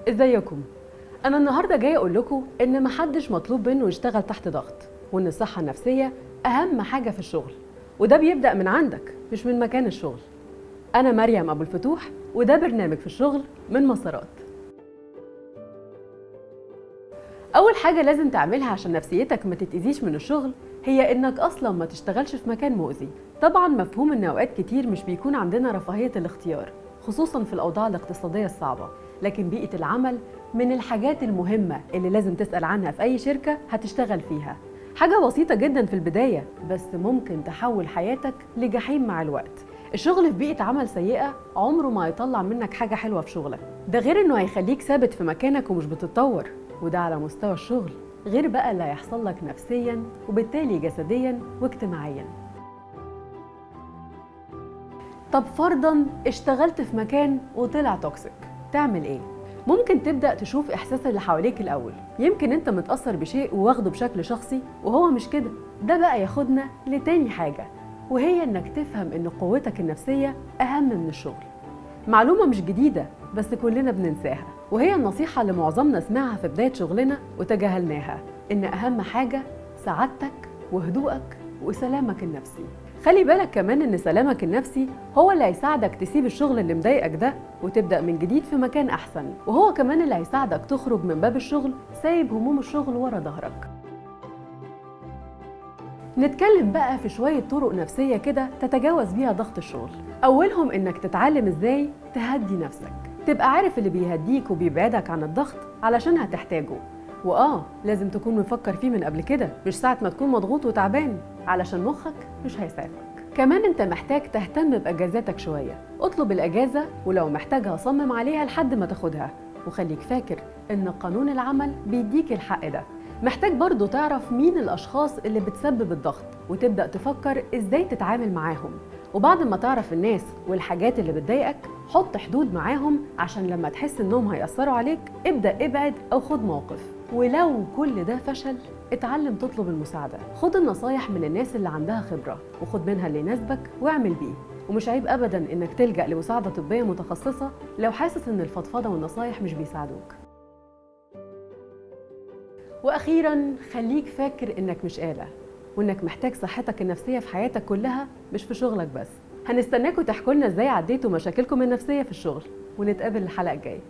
ازيكم؟ انا النهارده جاية اقول لكم ان محدش مطلوب منه يشتغل تحت ضغط، وان الصحة النفسية اهم حاجة في الشغل، وده بيبدا من عندك مش من مكان الشغل. انا مريم ابو الفتوح، وده برنامج في الشغل من مسارات. اول حاجة لازم تعملها عشان نفسيتك ما تتاذيش من الشغل هي انك اصلا ما تشتغلش في مكان مؤذي. طبعا مفهوم ان اوقات كتير مش بيكون عندنا رفاهية الاختيار، خصوصا في الاوضاع الاقتصادية الصعبة، لكن بيئة العمل من الحاجات المهمة اللي لازم تسال عنها في اي شركة هتشتغل فيها. حاجة بسيطة جدا في البداية، بس ممكن تحول حياتك لجحيم مع الوقت. الشغل في بيئة عمل سيئه عمره ما هيطلع منك حاجة حلوة في شغلك، ده غير انه هيخليك ثابت في مكانك ومش بتتطور، وده على مستوى الشغل، غير بقى اللي هيحصل لك نفسيا وبالتالي جسديا واجتماعيا. طب فرضا اشتغلت في مكان وطلع toxic، تعمل ايه؟ ممكن تبدأ تشوف إحساس اللي حواليك الأول، يمكن أنت متأثر بشيء وواخده بشكل شخصي وهو مش كده. ده بقى ياخدنا لتاني حاجة، وهي إنك تفهم إن قوتك النفسية أهم من الشغل. معلومة مش جديدة بس كلنا بننساها، وهي النصيحة اللي معظمنا سمعها في بداية شغلنا وتجاهلناها، إن أهم حاجة سعادتك وهدوءك وسلامك النفسي. خلي بالك كمان إن سلامك النفسي هو اللي هيساعدك تسيب الشغل اللي مضايقك ده وتبدأ من جديد في مكان أحسن، وهو كمان اللي هيساعدك تخرج من باب الشغل سايب هموم الشغل ورا ظهرك. نتكلم بقى في شوية طرق نفسية كده تتجاوز بيها ضغط الشغل. أولهم إنك تتعلم إزاي تهدي نفسك، تبقى عارف اللي بيهديك وبيبعدك عن الضغط علشان هتحتاجه، لازم تكون مفكر فيه من قبل كده، مش ساعة ما تكون مضغوط وتعبان، علشان مخك مش هيسعفك. كمان انت محتاج تهتم بأجازاتك شوية، اطلب الأجازة ولو محتاجها صمم عليها لحد ما تاخدها، وخليك فاكر ان قانون العمل بيديك الحق ده. محتاج برضو تعرف مين الأشخاص اللي بتسبب الضغط وتبدأ تفكر ازاي تتعامل معاهم، وبعد ما تعرف الناس والحاجات اللي بتضايقك حط حدود معاهم، عشان لما تحس انهم هيأثروا عليك ابدأ ابعد او خد موقف. ولو كل ده فشل اتعلم تطلب المساعدة، خد النصايح من الناس اللي عندها خبرة وخد منها اللي يناسبك واعمل بيه. ومش عيب ابدا انك تلجأ لمساعدة طبية متخصصة لو حاسس ان الفضفضة والنصايح مش بيساعدوك. واخيرا خليك فاكر انك مش آلة، وانك محتاج صحتك النفسية في حياتك كلها مش في شغلك بس. هنستناكم تحكوا لنا ازاي عديتوا مشاكلكم النفسية في الشغل، ونتقابل الحلقة الجاية.